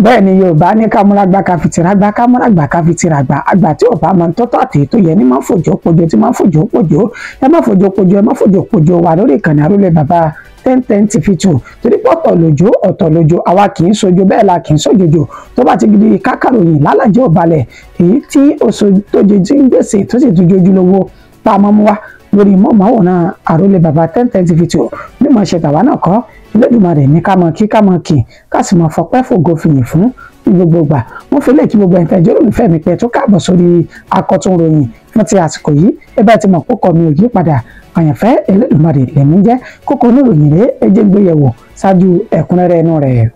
Bẹ́ẹ̀ ni Yorùbá ní kámúrágbá káfìtìrágbá, kámúrágbá káfìtìrágbá. Àgbà tí ò bá máa ń tọ́tọ́ àti tó yẹ ní máa ń fòjò pòjò, tí máa ń fòjò pòjò. Ẹ má fòjò pòjò, ẹ má fòjò pòjò wà lórí ìkànnì Àrólé Bàbá 1010 TV 2, torí pé ọ̀tọ̀ lójó, ọ̀tọ̀ lójó, àwa kì í sojo, bẹ́ẹ̀ la kì í sojòjò. Tó bá ti di kákàròyìn lálàjẹ́ òbalẹ̀, èyí tí oṣù tó jẹ tí ń gbèsè tó sì tún jójúlówó tá a mọ́ mú wá lórí mọ́mọ́wòrán Àrólé Bàbá 1010 TV 2. Bí mo ṣe tàwa náà kọ́, Olódùmarè ní ká mọ kí, ká mọ kì, ká sì mọ fọpẹ́ fògo fìyìn fún ní gbogbo ìgbà. Wọ́n fi lè kí gbogbo ẹ̀ńtẹ́ ìjọ́rò nífẹ̀ẹ́ mi pé tó káàbọ̀ sórí akọ́tún ròyìn fún ti àsìkò yìí. Ẹ bá ti mọ̀ kókọ mi ò yí padà, àyànfẹ́ Olódùmarè lèmi jẹ́. Kókó oníròyìn rèé, ẹ jẹ́ gbéyẹ̀wò ṣáájú ẹ̀kúnrẹ́rẹ́ inú rẹ̀.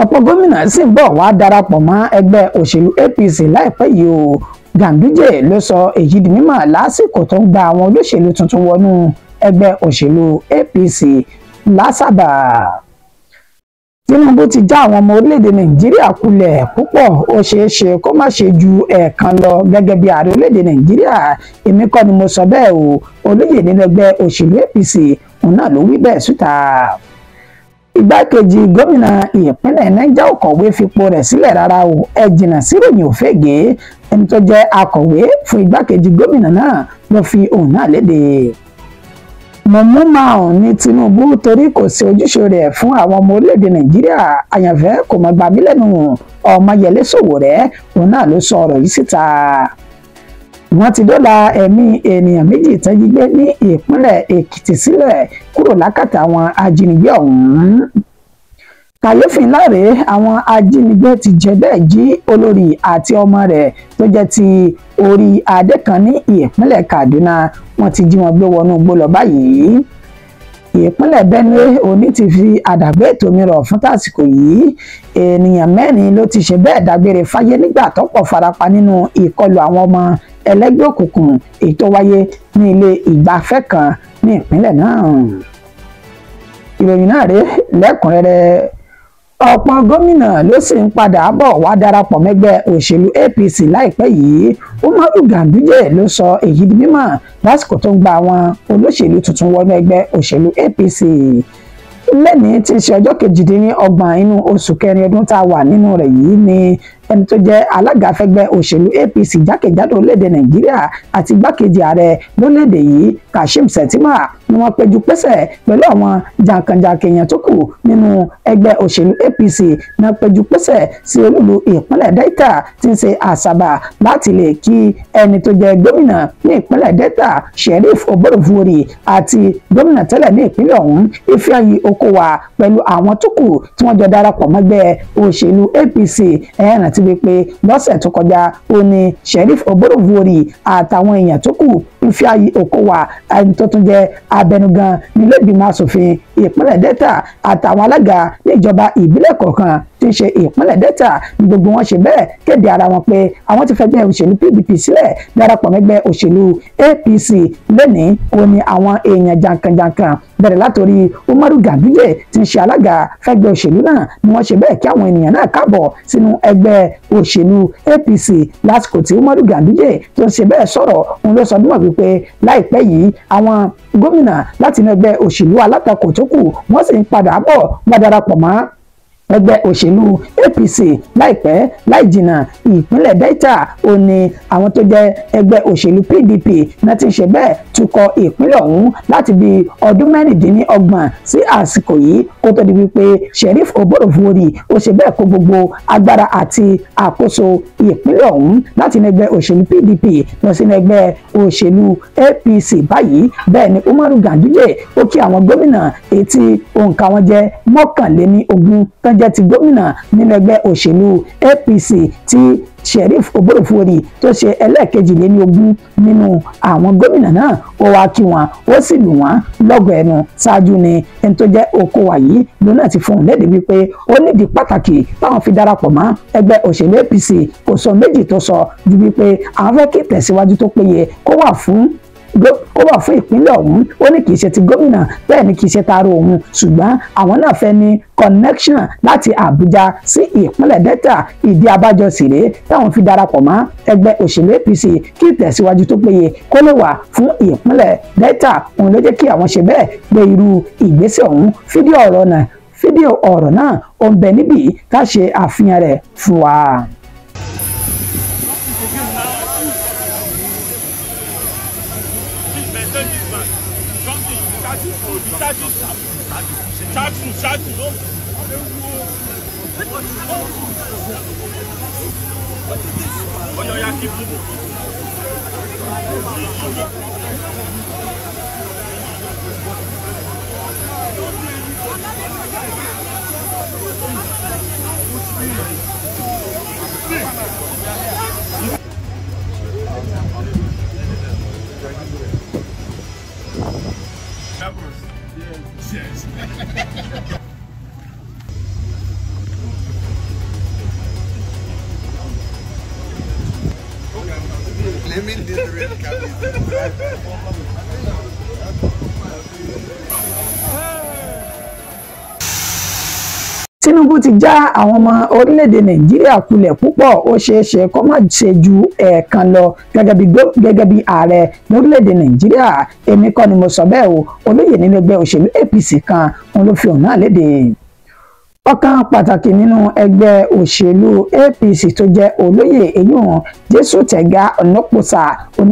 Ọ̀pọ̀ gómìnà sì ń bọ̀ wá darapọ̀ mọ́ ẹgbẹ́ òṣèlú APC láìpẹ́ yìí o. Ganduje ló sọ èyí di mímọ̀ lásìkò tó ń gba àwọn olóṣèlú tuntun wọnú ẹgbẹ́ òṣèlú APC lásàbà. Tinubu ti já àwọn ọmọ orílẹ̀-èdè Nàìjíríà kulẹ̀ púpọ̀, ó ṣeé ṣe kó má ṣe ju ẹ̀ẹ̀kan lọ gẹ́gẹ́ bí ààrẹ orílẹ̀-èdè Nàìjíríà. Èmi kọ́ ni mo sọ bẹ́ẹ̀ o, olóyè nínú ẹgbẹ́ òṣèlú APC òun náà ló wí bẹ́ẹ̀ síta. Igbákejì gómìnà ìpínlẹ̀ Niger ò kọ̀wé fipò rẹ̀ sílẹ̀ rárá o, ẹ jìnnà síròyìn òfégè. Ẹni tó jẹ́ akọ̀wé fún igbákejì gómìnà náà ló fi òun náà léde. Mọ̀mú máa ní Tinubu torí kò sí ojúṣe rẹ̀ fún àwọn ọmọ orílẹ̀-èdè Nàìjíríà. Àyànfẹ́ kò mọ̀ gbà mí lẹ́nu, Ọmọyẹlé Sowore òun náà ló sọ ọ̀rọ̀ yìí síta. Wọ́n ti dóòlà ẹ̀mí ènìyàn méjì tán jí gbé ní ìpínlẹ̀ Èkìtì sílẹ̀ kúrò lákàtà àwọn ajínigbé ọ̀hún. Kàyéfì ńlá rèé, àwọn ajínigbé ti jẹ bẹ́ẹ̀ jí olórí àti ọmọ rẹ̀ tó jẹ́ ti orí adé kan ní ìpínlẹ̀ Kaduna. Wọ́n ti jí wọn gbé wọnú igbó lọ báyìí. Ìpínlẹ̀ Benue òní ti fi àdàgbé ètò mi rọ̀ fún tàsìkò yìí. Ènìyàn mẹ́rin ló ti ṣe bẹ́ẹ̀ dágbére fáyé nígbà tọ́pọ̀ farapa nínú ìkọlù àwọn ọmọ ẹlẹ́gbẹ́ òkùnkùn èyí tó wáyé ní ilé ìgbafẹ́ kan ní ìpínlẹ̀ náà. Ìròyìn náà rèé lẹ́kùnrẹ́rẹ́. Ọ̀pọ̀ gómìnà ló sì ń padà bọ̀ wá darapọ̀ mẹ́gbẹ́ òṣèlú APC láìpẹ́ yìí. Umaru Ganduje ló sọ èyí di mímọ̀ lásìkò tó ń gba àwọn olóṣèlú tuntun wọnú ẹgbẹ́ òṣèlú APC. Lẹ́ni tí í ṣe ọjọ́ 28 inú oṣù kẹrin ọdún tá a wà nínú rẹ̀ yìí ni ẹni tó jẹ́ alága fẹ́gbẹ́ òṣèlú APC jákèjádò orílẹ̀-èdè Nàìjíríà àti igbákejì ààrẹ lórílẹ̀-èdè yìí Kashim Shettima ni wọ́n péjú pésẹ̀ pẹ̀lú àwọn jàǹkànjàǹkàn èèyàn tó kù nínú ẹgbẹ́ òṣèlú APC náà péjú pésẹ̀ sí olúlu ìpínlẹ̀ Delta tí ń ṣe Àsàbà láti lè kí ẹni tó jẹ́ gómìnà ní ìpínlẹ̀ Delta Sheriff Oborevwori àti gómìnà tẹ́lẹ̀ ní ìpínlẹ̀ ọ̀hún Ifeanyi Okowa pẹ̀lú àwọn tó kù tí wọ́n jọ darapọ̀ mọ́gbẹ́ òṣèlú APC. Ẹ̀ràn ti wípé lọ́sẹ̀ tó kọjá ó ní Sheriff Oborevwori àtàwọn èèyàn tó kù Ifeanyi Okowa ẹni tó tún jẹ́ abẹnugan nílé ìgbìmọ̀ asòfin ìpínlẹ̀ Delta àtàwọn alága níjọba ìbílẹ̀ kọ̀ọ̀kan tí ń ṣe ìpínlẹ̀ Delta ní gbogbo wọn ṣe bẹ́ẹ̀ kéde ara wọn pé àwọn ti fẹ́gbẹ́ òṣèlú PDP sílẹ̀ darapọ̀ mẹ́gbẹ́ òṣèlú APC. Lónìí ó ní àwọn èèyàn jàǹkànjàǹkàn bẹ̀rẹ̀ látòrí Umaru Ganduje tí ń ṣe alága fẹ́gbẹ́ òṣèlú náà ni wọ́n ṣe bẹ́ẹ̀ kí àwọn ènìyàn náà káàbọ̀ sínú ẹgbẹ́ òṣèlú APC. Lásìkò tí Umaru Ganduje tó ń ṣe bẹ́ẹ̀ sọ̀rọ̀, òun ló sọ nímọ̀ wípé láìpẹ́ yìí àwọn gómìnà láti inú ẹgbẹ́ òṣèlú alátakò tó kù wọ́n sì ń padà bọ̀ wọ́n darapọ̀ mọ́ ẹgbẹ́ òṣèlú APC láìpẹ́ láì jìnnà. Ìpínlẹ̀ Delta ò ní àwọn tó jẹ́ ẹgbẹ́ òṣèlú PDP náà ti ṣe bẹ́ẹ̀ tukọ̀ ìpínlẹ̀ ọ̀hún láti bí ọdún 26 sí àsìkò yìí kó tó di wípé Sheriff Oborevwori ó ṣe bẹ́ẹ̀ kó gbogbo agbára àti àkóso ìpínlẹ̀ ọ̀hún láti inú ẹgbẹ́ òṣèlú PDP lọ sínú ẹgbẹ́ òṣèlú APC báyìí. Bẹ́ẹ̀ ni Umaru Ganduje ó kí àwọn gómìnà ètí òǹkà wọn jẹ́ 21 tán jẹ́ ti gómìnà nínú ẹgbẹ́ òṣèlú APC tí Sheriff Oborevwori tó ṣe 22 nínú àwọn gómìnà náà. Ó wá kí wọn ó sì lù wọ́n lọ́gọ̀ ẹnu. Ṣáájú ni ẹni tó jẹ́ Okowa yìí lòun náà ti fún un léde wípé ó nídìí pàtàkì táwọn fi darapọ̀ mọ́ ẹgbẹ́ òṣèlú APC. Kò sọ méjì tó sọ ju wípé àwọn fẹ́ kí ìtẹ̀síwájú tó péye kó wà fún ìpínlẹ̀ ọ̀hún. Ó ní kì í ṣe ti gómìnà, bẹ́ẹ̀ ni kì í ṣe taaro òun, ṣùgbọ́n àwọn náà fẹ́ ní connection láti Àbújá sí ìpínlẹ̀ Delta. Ìdí abájọ sì rèé táwọn fi darapọ̀ mọ́ ẹgbẹ́ òṣèlú APC kí ìtẹ̀síwájú tó péye kó lè wà fún ìpínlẹ̀ Delta. Òun ló jẹ́ kí àwọn ṣe bẹ́ẹ̀ gbé irú ìgbésẹ̀ ọ̀hún. Fídíò ọ̀rọ̀ náà Fídíò ọ̀rọ̀ náà ó ń bẹ níbí ká ṣe àfihàn rẹ̀ fún wa. Yes. Let me do the red carpet. Tinubu ti já àwọn ọmọ orílẹ̀-èdè Nàìjíríà kulẹ̀ púpọ̀, ó ṣeé ṣe kó má ṣe ju ẹ̀ẹ̀kan lọ gẹ́gẹ́ bí ààrẹ lórílẹ̀-èdè Nàìjíríà. Èmi kọ́ ni mo sọ bẹ́ẹ̀ o, olóyè nínú ẹgbẹ́ òṣèlú APC kan òun ló fi ọ̀rọ̀ náà léde. Ọ̀kan pàtàkì nínú ẹgbẹ́ òṣèlú APC tó jẹ́ olóyè eyín Jésù Tẹ̀gá Ọ̀nàpọ̀sà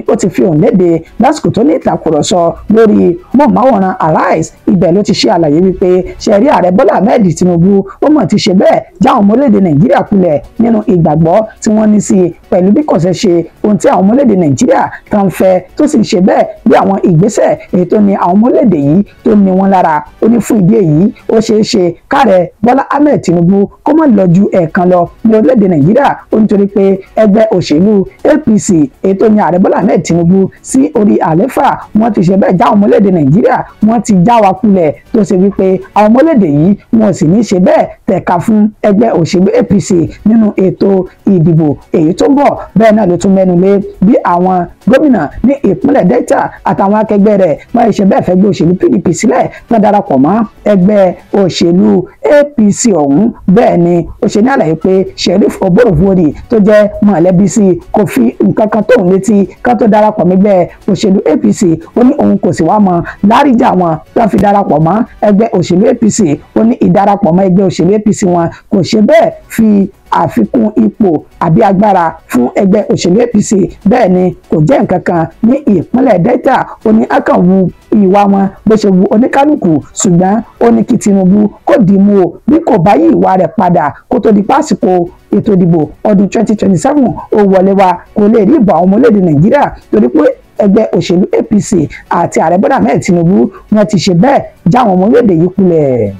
ó ti fi òun léde lásìkò tó ní ìtàkùrọ̀sọ lórí mọ̀máwòrán Arise. Ibẹ̀ ló ti ṣe àlàyé wípé ṣe rí ààrẹ Bọ́lá Ahmed Tinubu ó mọ̀ ti ṣe bẹ́ẹ̀ já àwọn ọmọ orílẹ̀-èdè Nàìjíríà kulẹ̀ nínú ìgbàgbọ́ tí wọ́n ní sí i pẹ̀lú bí kò ṣe ṣe ohun tí àwọn ọmọ orílẹ̀-èdè Nàìjíríà kan fẹ́ tó sì ń ṣe bẹ́ẹ̀ bí àwọn ìgbésẹ̀ èyí tó ní àwọn ọmọ orílẹ̀-èdè yìí tó ní wọn lára. Ó ní fún ìdí èyí ó ṣeé ṣe káàrẹ Bọ́lá Ahmed Tinubu kó má lọ ju ẹ̀ẹ̀kan lọ ní orílẹ̀-èdè Nàìjíríà. Ó nítorí pé ẹgbẹ́ òṣèlú APC èyí tó yan ààrẹ Bọ́lá Ahmed Tinubu sí orí àléfà wọ́n ti ṣe bẹ́ẹ̀ já àwọn ọmọ orílẹ̀-èdè Nàìjíríà, wọ́n ti já wa kulẹ̀ tó ṣe wípé àwọn ọmọ orílẹ̀-èdè yìí wọn sì ní ṣe bẹ́ẹ̀ tẹ̀ka fún ẹgbẹ́ òṣèlú APC nínú ètò ìdìbò èyí tó ń bọ̀. Bẹ́ẹ̀ náà ló tún mẹ́nu lé bí àwọn gómìnà ní ìpínlẹ̀ Delta àtàwọn akẹgbẹ́ rẹ̀ wọ́n ṣe bẹ́ẹ̀ fẹ́ gbé òṣèlú PDP sílẹ̀ tán darapọ̀ mọ́ ẹgbẹ́ òṣèlú APC ọ̀hún. Bẹ́ẹ̀ ni ó ṣe ní àlàyé pé Sheriff Oborevwori tó jẹ́ mọ̀lẹ́bí sí kò fi nǹkan kan tóun létí ká tó darapọ̀ mẹ́gbẹ́ òṣèlú APC. Ó ní òun kò sì wá mọ láríjà wọn tó fi darapọ̀ mọ́ ẹgbẹ́ òṣèlú APC. Ó ní ìdarapọ̀ mọ́ ẹgbẹ́ òṣèlú APC wọn kò ṣe bẹ́ẹ̀ fi àfikún ipò àbí agbára fún ẹgbẹ́ òṣèlú APC. Bẹ́ẹ̀ ni kò jẹ́ nǹkan kan ní ìpínlẹ̀ Delta. Ó ní akàn wu ìwà wọn bó ṣe wu oníkálukú, ṣùgbọ́n ó ní kí Tinubu kó dì í mú o bí kò bá yí ìwà rẹ̀ padà kó tó di pásìkò ètò ìdìbò ọdún 2027 ó wọlé wa kò lè rí ìbò àwọn ọmọ orílẹ̀-èdè Nàìjíríà torí pé ẹgbẹ́ òṣèlú APC àti ààrẹ Bọ́lá Ahmed Tinubu wọn ti ṣe bẹ́ẹ̀ já àwọn ọmọ orílẹ̀-èdè yìí kulẹ̀.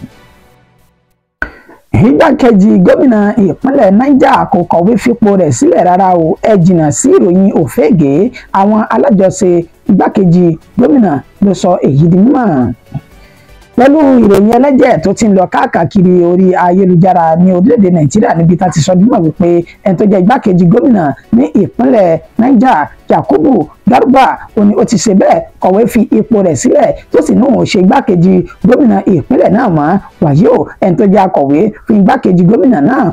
Igbákejì gómìnà ìpínlẹ̀ Niger kò kọ̀wé fipò rẹ̀ sílẹ̀ rárá o, ẹ jìnnà sí ìròyìn òfégè. Àwọn alájọṣe igbákejì gómìnà ló sọ èyí di mímọ̀ pẹ̀lú ìròyìn ẹlẹ́jẹ̀ tó ti ń lọ káàkiri orí ayélujára ní orílẹ̀-èdè Nàìjíríà níbi tá ti sọ dímọ̀ wípé ẹni tó jẹ́ igbákejì gómìnà ní ìpínlẹ̀ Niger Yakubu Garba ó ní ó ti ṣe bẹ́ẹ̀ kọ̀wé fi ipò rẹ̀ sílẹ̀ tó sì ní òun ṣe igbákejì gómìnà ìpínlẹ̀ náà mọ́. Wàyí o, ẹni tó jẹ́ akọ̀wé fún igbákejì gómìnà náà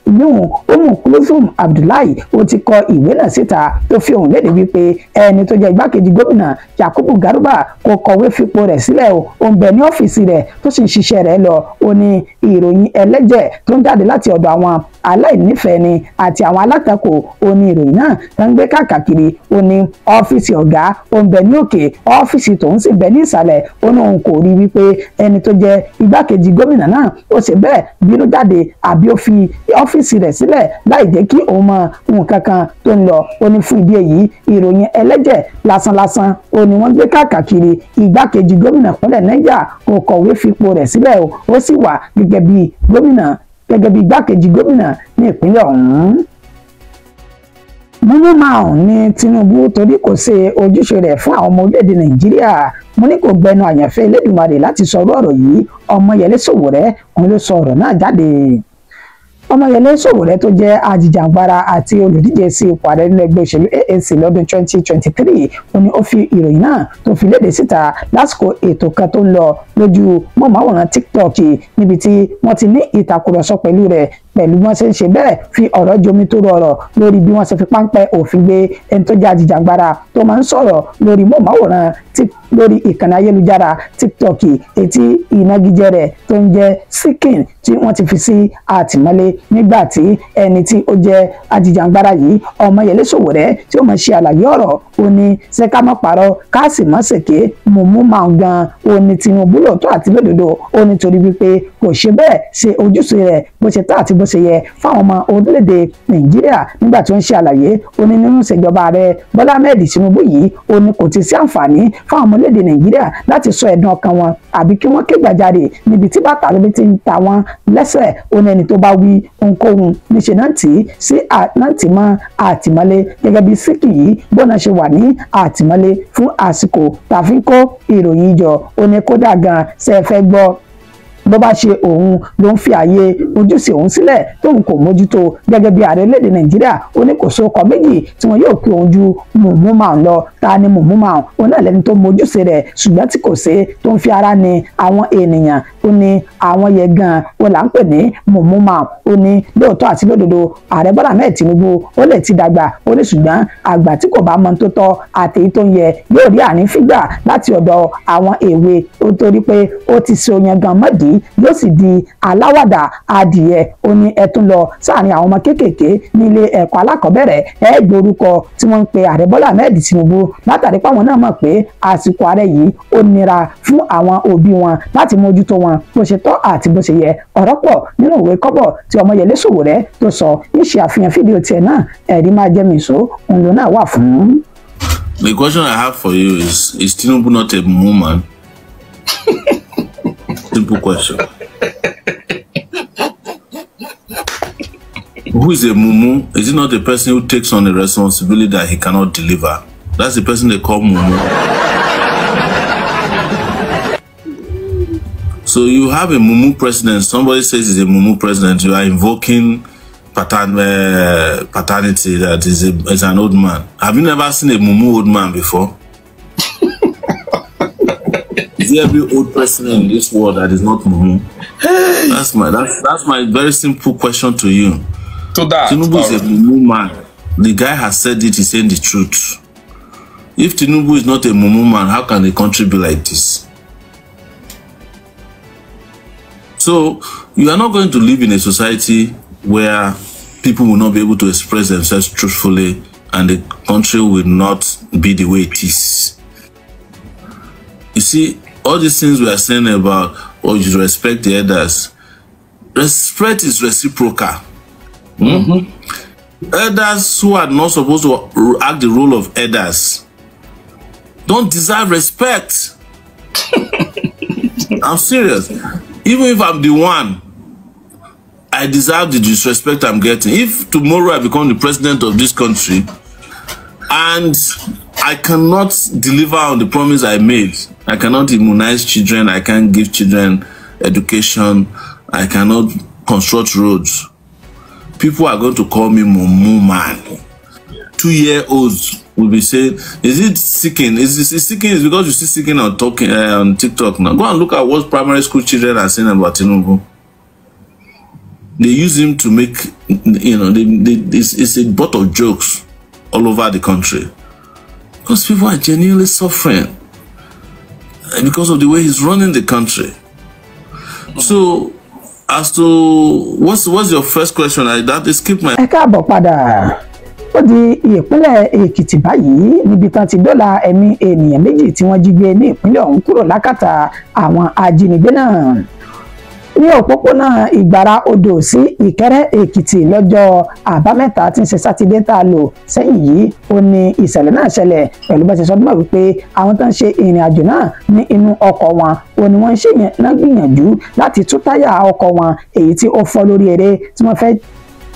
níhùn Umu Kulthum Abdullahi ó ti kọ ìwé náà síta tó fi òun léde wípé ẹni tó jẹ́ igbákejì gómìnà Yakubu Garba kò kọ̀wé fipò rẹ̀ sílẹ̀ o, ó ń bẹ ní ọ́fíìsì rẹ̀ tó sì ń ṣiṣẹ́ rẹ̀ lọ. Ó ní ìròyìn ẹlẹ́jẹ̀ tó ń jáde láti ọ̀dọ̀ àwọn aláìnífẹ̀ẹ́ ni àti àwọn alátakò. Ó ní ìròyìn náà tó ń gbé káàkiri. Ó ní ọ́fíìsì ọ̀gá ó ń bẹ ní òkè, ọ́fíìsì tòun sì ń bẹ ní ìsàlẹ̀. Ó ní òun kò rí wípé ẹni tó jẹ́ igbákejì gómìnà náà ó ṣe bẹ́ẹ̀ bínú jáde àbí ó fi ọ́fíìsì rẹ̀ sílẹ̀ láì jẹ́ kí òun mọ nǹkan kan tó ń lọ. Ó ní fún ìdí èyí ìròyìn ẹlẹ́jẹ̀ lásánlásán ó ní wọ́n gbé káàkiri. Igbákejì gómìnà ìpínlẹ̀ Niger kò kọ̀wé fipò rẹ̀ sílẹ̀ o, ó sì wà gẹ́gẹ́ bí gómìnà gẹ́gẹ́ bí igbákejì gómìnà ní ìpínlẹ̀ ọ̀hún. Múmú márùn ní Tinubu torí kò ṣe ojúṣe rẹ̀ fún àwọn ọmọ orílẹ̀-èdè Nàìjíríà. Mo ní kò gbẹnu àyànfẹ́ Elédùmarè láti sọ ọ̀rọ̀ yìí. Ọmọyẹlé Sowore òun ló sọ ọ̀rọ̀ náà jáde. Ọmọyẹlé Sowore tó jẹ́ ajìjàǹgbara àti olùdíje sí ipò ààrẹ nínú ẹgbẹ́ òṣèlú AAC lọ́dún 2023 ó ní ó fi ìròyìn náà tó fi léde síta lásìkò ètò kan tó ń lọ lójú mọ̀máwòrán TikTok níbi tí wọ́n ti ní ìtàkùrọ̀sọ pẹ̀lú rẹ̀. Pẹ̀lú bí wọ́n ṣe ń ṣe bẹ́ẹ̀ fi ọ̀rọ̀ jomi tó rọrọ̀ lórí bí wọ́n ṣe fi páńpẹ́ òfin gbé ẹni tó jẹ́ ajìjàǹgbara tó máa ń sọ̀rọ̀ lórí móhùnmáwòrán lórí ìkànnì ayélujára TikTok etí ìnagijẹ rẹ̀ tó ń jẹ́ Sikin tí wọ́n ti fi sí àtìmọ́lé, nígbà tí ẹni tí ó jẹ́ ajìjàǹgbara yìí Ọmọyẹlé Sowore tí ó máa ṣe àlàyé ọ̀rọ̀. Ó ní ṣé ká má parọ́ ká sì má ṣèké, mùmú máa ń gan ó ní Tinubu lóòótọ́ àti lódodo. Ó ní torí wípé kò ṣe bẹ́ẹ̀ ṣe ojúṣe rẹ̀ bó ṣe tọ́ àti bó ṣe yẹ fáwọn ọmọ orílẹ̀-èdè Nàìjíríà. Nígbà tí ó ń ṣe àlàyé, ó ní nínú ìṣèjọba rẹ̀ Bọ́lá Ahmed Tinubu yìí, ó ní kò ti sí àǹfààní fáwọn ọmọ orílẹ̀-èdè Nàìjíríà láti sọ ẹ̀dùn ọkàn wọn àbí kí wọ́n ké gbàjarè níbi tí bàtà lóbi ti ń ta wọn lẹ́sẹ̀. Ó ní ẹni tó bá wí ohunkóhun níṣẹ́ náà tì í sí náà tì mọ́ àtìmọ́lé, gẹ́gẹ́ bí Síkì yìí bọ́nà ṣe wà ní àtìmọ́lé fún àsìkò tàfi ń kó ìròyìn jọ. Ó ní kódà gan ṣe é fẹ́ gbọ́, bó bá ṣe òun ló ń fi ààyè ojúṣe òun sílẹ̀ tóun kò mójútó gẹ́gẹ́ bí ààrẹ orílẹ̀-èdè Nàìjíríà, ó ní kò sóko méjì tí wọn yóò pe òun ju mùmú máa ń lọ. Ta ni mùmú máa ń? Òun náà lẹni tó mójúṣe rẹ̀ ṣùgbọ́n tí kò ṣe, tó ń fi ara ni àwọn ènìyàn. Ó ní àwọn yẹn gan ó là ń pè ní mùmú máa. Ó ní lóòótọ́ àti lódodo ààrẹ Bọ́lá Ahmed Tinubu ó lè ti dàgbà, ó ní ṣùgbọ́n àgbà tí kò bá mọ tó tọ́ àti èyí tó ń yẹ yóò rí àrín fígbà láti ọ̀dọ̀ àwọn èwe, ó torí pé ó ti ṣe oyan gan mọ́dìí yóò sì di aláwàdà adìyẹ. Ó ní ẹ tún lọ sáàrin àwọn ọmọ kéékèèké nílé ẹ̀kọ́ alákọ̀ọ́bẹ̀rẹ̀, ẹ gbórúkọ tí wọ́n ń pe ààrẹ Bọ́lá Ahmed Tinubu, látàrí páwọn náà mọ̀ pé àsìkò ààrẹ yìí ó nira fún àwọn òbí wọn láti mójútó wọn bó ṣe tọ́ àti bó ṣe yẹ. Ọ̀rọ̀ pọ̀ nínú ìwé kọ́bọ̀ tí Ọmọyẹlé Sowore tó sọ ń ṣe àfihàn fídíò tiẹ̀ náà, ẹ̀rí máa jẹ́ mi ìṣó òun ló náà wà fún. The question I have for you is Tinubu not a woman? Simple question. Who is a mumu? Is it not a person who takes on a responsibility that he cannot deliver? That's the person they call mumu. So you have a mumu president. Somebody says he's a mumu president. You are invoking paternity, that is an old man. Have you never seen a mumu old man before? Is there every old person in this world that is not mumu? Hey. That's my very simple question to you. To that, Tinubu is a mumu man. The guy has said it. He's saying the truth. If Tinubu is not a mumu man, how can the country be like this? So you are not going to live in a society where people will not be able to express themselves truthfully and the country will not be the way it is. You see, all these things we are saying about, oh, you respect the elders. Respect is reciprocal. Mm-hmm. Elders who are not supposed to act the role of elders don't deserve respect. I'm serious. Even if I'm the one, I deserve the disrespect I'm getting. If tomorrow I become the president of this country and I cannot deliver on the promise I made, I cannot immunize children, I can't give children education, I cannot construct roads, people are going to call me mumu man. 2-year-olds will be saying, is it seeking? Is it seeking? Is because you see seeking on talking on TikTok now. Go and look at what primary school children are saying about Tinubu. They use him to make, you know, it's a butt of jokes all over the country. Because people are genuinely suffering because of the way he's running the country. So, as to what's your first question? That escaped my. Ẹ káàbọ̀ padà. Ó di ìpínlẹ̀ Èkìtì báyìí níbi tán ti dóòlà ẹ̀mí ènìyàn méjì tí wọ́n jí gbé ní ìpínlẹ̀ ọ̀hún kúrò lákàtà àwọn ajínigbé náà. Ní òpópónà Ìgbàrá Odò sí Ìkẹrẹ Èkìtì lọ́jọ́ Àbámẹ́ta tí ń ṣe Sátidé tá a lò sẹ́yìn yìí, ó ní ìṣẹ̀lẹ̀ náà ṣẹlẹ̀ pẹ̀lú bá ṣe sọ dúnmọ̀ wípé àwọn tó ń ṣe ìrìn àjò náà ní inú ọkọ̀ wọn ó ní wọ́n ń ṣe náà gbìyànjú láti tú táyà ọkọ̀ wọn èyí tí ó fọ́ lórí eré tí wọ́n fẹ́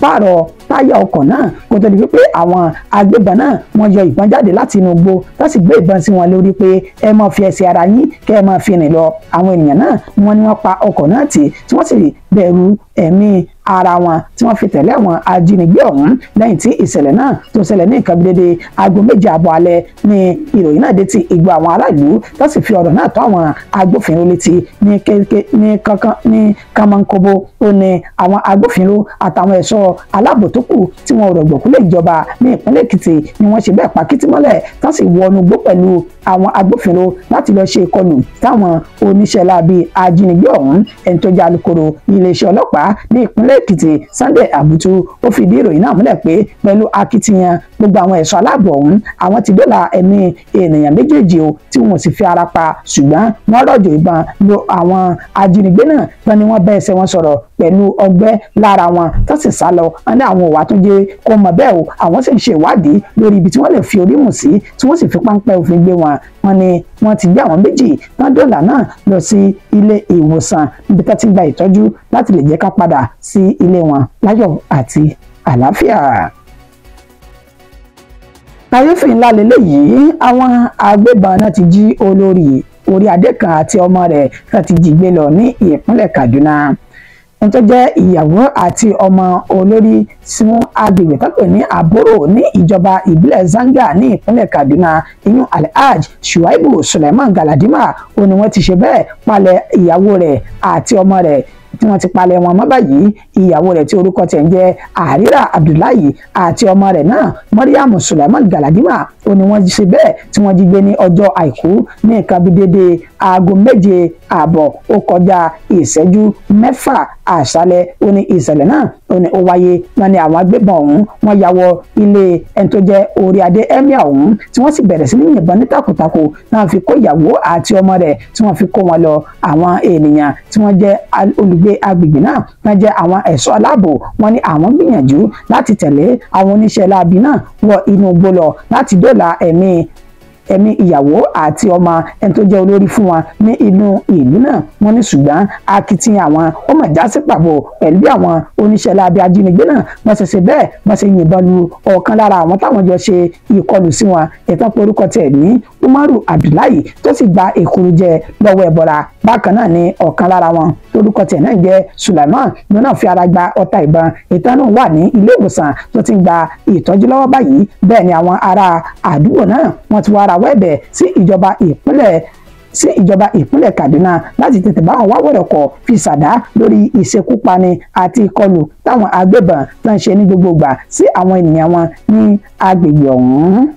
pààrọ̀ táyà ọkọ̀ náà kó tó di wípé àwọn agbébọn náà wọ́n yọ ìbọn jáde láti inú igbó tó sì gbé ìbọn sí wọn lórí pé ẹ máa fi ẹsẹ̀ ara yín kẹ́ ẹ máa fi rìn lọ. Àwọn ènìyàn náà wọ́n ní wọ́n pa ọkọ̀ náà tì tí wọ́n sì bẹ̀rù ẹ̀mí ara wọn tí wọ́n fi tẹ̀lé àwọn ajínigbé ọ̀hún. Lẹ́yìn tí ìṣẹ̀lẹ̀ náà tó ṣẹlẹ̀ ní nǹkan dédé aago 7:30 alẹ́ ni ìròyìn náà dé ti igbó àwọn aráàlú tó sì fi ọ̀rọ̀ náà tó àwọn agbófinró létí ní kéèké ní kankan ní kànmọ́nkóbó. Ó ní àwọn agbófinró àtàwọn ẹ̀ṣọ́ aláàbò tó kù tí wọn ò rọ̀gbọ̀kú lé ìjọba ní ìpínlẹ̀ Èkìtì ni wọ́n ṣe bẹ́ẹ̀ pa kìtì mọ́lẹ̀ tó sì wọnú igbó pẹ̀lú àwọn agbófinró láti lọ ṣe ìkọlù táwọn oníṣẹ́ láabi ajínigbé ọ̀hún. Ẹni tó jẹ́ alukoro iléeṣẹ́ ọlọ́pàá ní ìpínlẹ̀ Èkìtì Sunday Abutu ó fìdí ìròyìn náà múlẹ̀ pé pẹ̀lú akitiyan gbogbo àwọn ẹ̀ṣọ́ aláàbò ọ̀hún àwọn ti dóòlà ẹ̀mí ènìyàn méjèèjì o tí wọn sì fi ara pa, ṣùgbọ́n wọ́n rọ̀jò ìbọn lo àwọn ajínigbé náà tán ni wọ́n bẹ́ ẹsẹ̀ wọn sọ̀rọ̀ pẹ̀lú ọgbẹ́ lára wọn tó sì sá lọ. Wọ́n ní àwọn òwà tó jẹ́ kó mọ̀ bẹ́ẹ̀ o, àwọn sì ń ṣe ìwádìí lórí ibi tí wọ́n lè fi orí mù sí tí wọ́n sì fi páńpẹ́ òfin gbé wọn. Wọ́n ní wọ́n ti gbé àwọn méjì tán dóòlà náà lọ sí ilé ìwòsàn níbi tá ti gba ìtọ́jú láti lè jẹ́ ká padà sí ilé wọn láyọ̀ àti àlàáfíà. Kàyéfì ńlá lélẹ́yìí, àwọn agbébọn náà ti jí olórí orí adé kan àti ọmọ rẹ̀ náà ti jí gbé lọ ní ìpínlẹ̀ Kaduna. Ẹni tó jẹ́ ìyàwó àti ọmọ olórí sínú agbègbè tó pè ní Àbúrò ní ìjọba ìbílẹ̀ Zanga ní ìpínlẹ̀ Kaduna, ìyún Alhaj Shuaibu Suleiman Galadima, ó ní wọ́n ti ṣe bẹ́ẹ̀ palẹ̀ ìyàwó rẹ̀ àti ọmọ rẹ̀ tí wọ́n ti palẹ̀ wọn mọ́ báyìí. Ìyàwó rẹ̀ tí orúkọ tiẹ̀ ń jẹ́ Àrírà Abdullahi àti ọmọ rẹ̀ náà Mariam Suleiman Galadima, ó ní wọ́n ṣe bẹ́ẹ̀ tí wọ́n jí gbé ní ọjọ́ àìkú ní nǹkan bíi dédé aago 7:30 ó kọjá ìṣẹ́jú 6 àṣálẹ́. Ó ní ìṣẹ̀lẹ̀ náà ó ní ó wáyé. Wọ́n ní àwọn agbébọn ọ̀hún wọ́n ya wọ ilé ẹni tó jẹ́ orí adé emir ọ̀hún tí wọ́n sì bẹ̀rẹ̀ sí ní yìnbọn ní takuntakun náà fi kó ìyàwó àti ọmọ rẹ̀ tí wọ́n fi kó wọn lọ. Àwọn ènìyàn tí wọ́n jẹ́ olùgbé agbègbè náà wọ́n jẹ́ àwọn ẹ̀ṣọ́ aláàbò, wọ́n ní àwọn gbìyànjú láti tẹ̀lé àwọn oníṣẹ́ láabi náà wọ inú igbó lọ láti dóòlà ẹ̀mí ìyàwó àti ọmọ ẹni tó jẹ́ olórí fún wọn ní inú ìlú náà. Wọ́n ní ṣùgbọ́n akitiyan àwọn ó mà já sí pàbó pẹ̀lú bí àwọn oníṣẹ́ láabi ajínigbé náà wọ́n ṣe ṣe bẹ́ẹ̀ wọ́n ṣe yìnbọn lu ọ̀kan lára àwọn táwọn jọ ṣe ìkọlù sí wọn, ìtàn pé orúkọ tiẹ̀ ní Umaru Abdullahi tó sì gba èkuru jẹ lọ́wọ́ ẹbọra. Bákan náà ni ọ̀kan lára wọn torúkọ tiẹ̀ náà jẹ́ Sulaiman ló náà fi ara gba ọta ìbọn, ìtàn náà wà ní ilé ìwòsàn tó ti ń gba ìtọ́jú lọ́wọ́ báyìí. Bẹ́ẹ̀ ni àwọn ará àdúgbò náà wọ́n ti wá ara wẹ́ẹ̀bẹ̀ sí ìjọba ìpínlẹ̀ Kaduna láti tètè bá wọn wá wọ̀rọ̀kọ̀ fi ṣàdá lórí ìṣekúpani àti ìkọlù táwọn agbébọn tó ń ṣe ní gbogbo ìgbà sí àwọn ènìyàn wọn ní agbègbè ọ̀hún.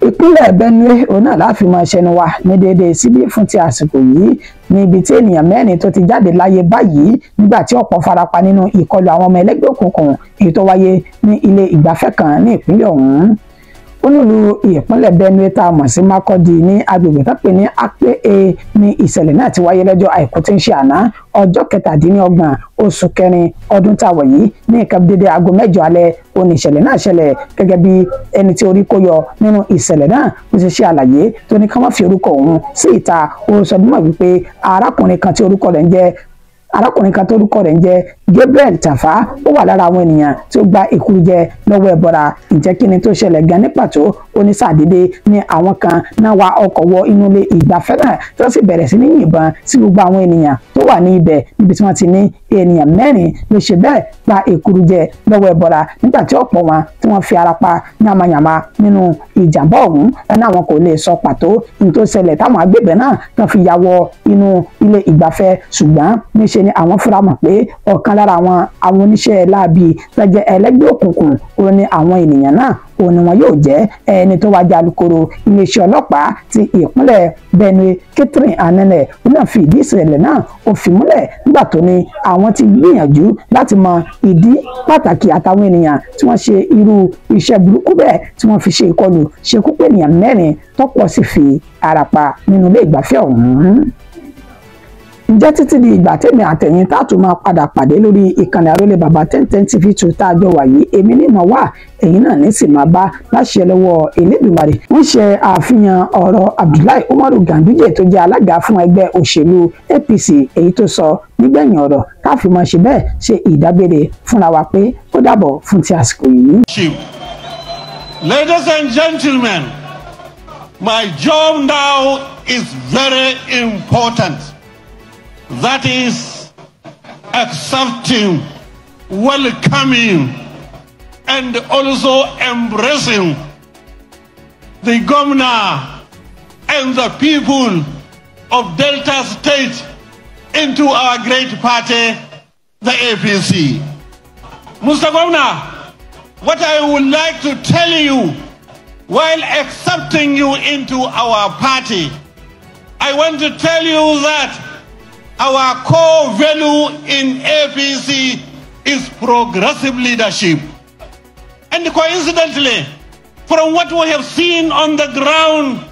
Ìpínlẹ̀ Benue òun náà láàfin máa ṣẹnu wa ní déédéé síbí fún ti àsìkò yìí, níbi tí ènìyàn 4 tó ti jáde láyé báyìí nígbà tí ọ̀pọ̀ farapa nínú ìkọlù àwọn ọmọ ẹlẹ́gbẹ́ òkùnkùn èyí tó wáyé ní ilé ìgbafẹ́ kan ní ìpínlẹ̀ ọ̀hún. Olúlu ìpínlẹ̀ Benue tá a mọ̀ sí Makurdi ní agbègbè tó pè ní Akpe ní ìṣẹ̀lẹ̀ náà ti wáyé lọ́jọ́ àìkú tí ń ṣe àná ọjọ́ 27 oṣù kẹrin ọdún tá a wọ̀ yìí ní nǹkan dédé aago 8 alẹ́ ó ní ìṣẹ̀lẹ̀ náà ṣẹlẹ̀. Gẹ́gẹ́ bí ẹni tí orí kó yọ nínú ìṣẹ̀lẹ̀ náà ó ṣe ṣe àlàyé tó ní ká má fi orúkọ òun sí ìta. Ó sọ dímọ̀ wípé arákùnrin kan tí orúkọ rẹ̀ ń jẹ́ arákùnrin kan tórúkọ rẹ̀ ń jẹ́ Gabriel Tafa ó wà lára àwọn ènìyàn tí ó gba èkuru jẹ lọ́wọ́ ẹbọra. Ǹjẹ́ kí ni tó ṣẹlẹ̀ gan ní pàtó? Ó ní sàdédé ní àwọn kan náà wa ọkọ̀ wọ inú ilé ìgbafẹ́ náà tó sì bẹ̀rẹ̀ sí ní yìnbọn sí gbogbo àwọn ènìyàn tó wà ní ibẹ̀, níbi tí wọ́n ti ní ènìyàn 4 ló ṣe bẹ́ẹ̀ gba èkuru jẹ lọ́wọ́ ẹbọra nígbà tí ọ̀pọ̀ wọn tí wọ́n fi ara pa yamayama nínú ìjàmbá ọ̀hún. Ẹni àwọn kò lè sọ pàtó ní tó ṣẹlẹ̀ táwọn agbébẹ̀ náà tán fi ya wọ inú ilé ìgbafẹ́, ṣùgbọ́n níṣe ni àwọn fúnra mọ̀ pé ọ̀kan lára àwọn oníṣẹ́ láabi tó jẹ́ ẹlẹ́gbẹ́ òkùnkùn ó ní àwọn ènìyàn náà ó ní wọn yóò jẹ́. Ẹni tó wájú alukoro iléeṣẹ́ ọlọ́pàá ti ìpínlẹ̀ Benue Catherine Anene ó náà fi ìdí ìṣẹ̀lẹ̀ náà ó fi múlẹ̀ nígbà tó ní àwọn ti gbìyànjú láti mọ ìdí pàtàkì àtàwọn ènìyàn tí wọ́n ṣe irú iṣẹ́ burúkú bẹ́ẹ̀ tí wọ́n fi ṣe ìkọlù ṣekú pé ènìyàn 4 tọ́pọ̀ sì fi ara pa nínú ilé ìgbafẹ́ ọ̀hún. Ǹjẹ́ títí di ìgbà tèmi àtẹ̀yìn tá a tún máa padà pàdé lórí ìkànnì Àrólé Bàbá 1010 TV 2 tá a jọ wà yìí, èmi ní mọ̀ wá, ẹ̀yin náà ní sì máa bá láṣẹ lọ́wọ́ Elédùmarè. Ń ṣe àfihàn ọ̀rọ̀ Abdullahi Umaru Ganduje tó jẹ́ alága fún ẹgbẹ́ òṣèlú APC, èyí tó sọ nígbẹ̀yìn ọ̀rọ̀ káfí máa ṣe bẹ́ẹ̀ ṣe ìdágbére fúnra wa pé ó dàbọ̀ fún ti àsìkò yìí. Ladies and gentlemen, my job now is very important. That is accepting, welcoming, and also embracing the governor and the people of Delta State into our great party, the APC. Mr. Governor, what I would like to tell you while accepting you into our party, I want to tell you that our core value in APC is progressive leadership. And coincidentally, from what we have seen on the ground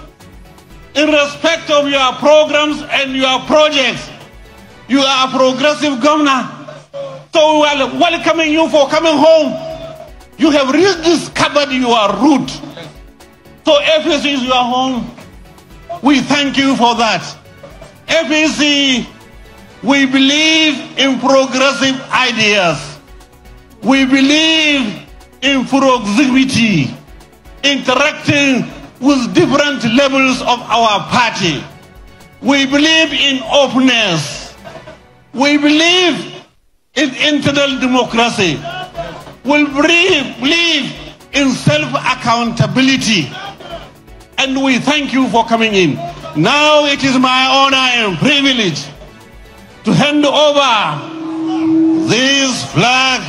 in respect of your programs and your projects, you are a progressive governor. So we are welcoming you for coming home. You have rediscovered your root. So APC is your home. We thank you for that. APC, we believe in progressive ideas. We believe in proximity, interacting with different levels of our party. We believe in openness. We believe in internal democracy. We believe in self-accountability. And we thank you for coming in. Now it is my honor and privilege to hand over this flag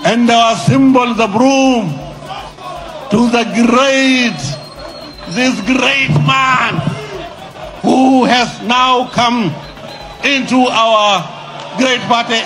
and our symbol, the broom, to the great, this great man who has now come into our great party.